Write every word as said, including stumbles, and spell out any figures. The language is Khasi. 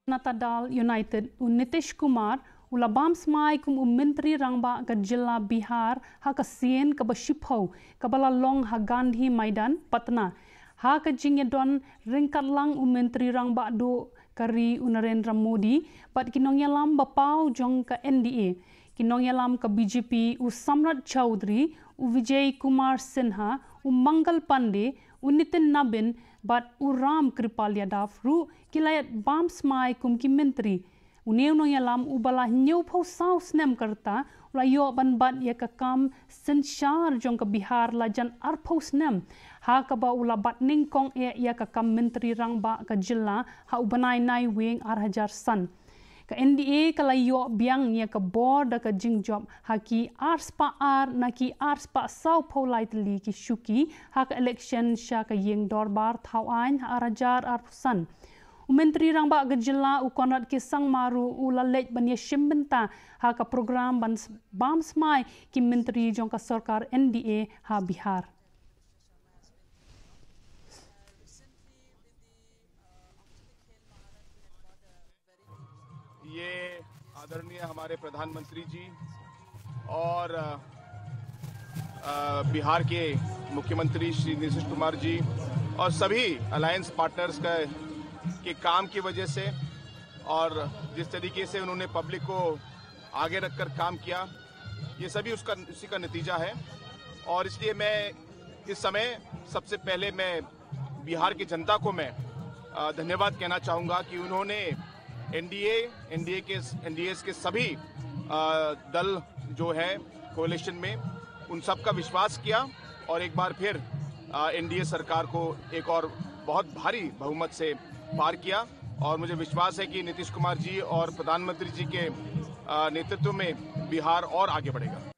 Janata Dal United, u Nitish Kumar, u la bam smai kum u Myntri Rangbah ka jylla Bihar ha ka sien kaba shiphew kaba la long ha Gandhi Maidan, Patna. Ha ka jingïadon ryngkat lang u Myntri Rangbah duh ka ri u Narendra Modi bad ki nongïalam ba paw jong ka N D A. Ki nongïalam ka B J P, u Samrat Chaudhary, u Vijay Kumar Sinha, u Mangal Pandey, u Nitin Nabin bad u Ram Kripal Yadav ruh ki la ïa bam smai kum ki myntri. Une u nongïalam uba la hynñiewphew saw snem ka rta u la ïoh ban bat ïa ka kam synshar jong ka Bihar la jan arphew snem, ha kaba u la bat nyngkong eh ïa ka kam Myntri Rangbah ka jylla ha u bnai Naiwieng ar hajar san. Ka N D A ka la ïoh biang ïa ka bor da ka jingjop ha ki arspah ar na ki arspah sawphew lai tylli ki shuki ha ka election sha ka ïing dorbar thaw aiñ ha ar hajar arphew san. U Myntri Rangbah ka jylla u Conrad K Sangma ruh u la leit ban ïashim bynta ha ka program ban s-, bam smai ki myntri jong ka sorkar N D A ha Bihar. ये आदरणीय हमारे प्रधानमंत्री जी और अ, अ, बिहार के मुख्यमंत्री श्री नीतीश कुमार जी और सभी अलायंस पार्टनर्स का, के काम की वजह से और जिस तरीके से उन्होंने पब्लिक को आगे रखकर काम किया, ये सभी उसका, उसी का नतीजा है। और इसलिए मैं इस समय सबसे पहले मैं बिहार की जनता को मैं, अ, धन्यवाद कहना चाहूँगा कि उन्होंने एनडीए, एनडीए के, एनडीए के सभी, अ, दल जो है कोलिशन में, उन सब का विश्वास किया और एक बार फिर, अ, एनडीए सरकार को एक और बहुत भारी बहुमत से पार किया। और मुझे विश्वास है कि नीतीश कुमार जी और प्रधानमंत्री जी के, अ, नेतृत्व में बिहार और आगे बढ़ेगा।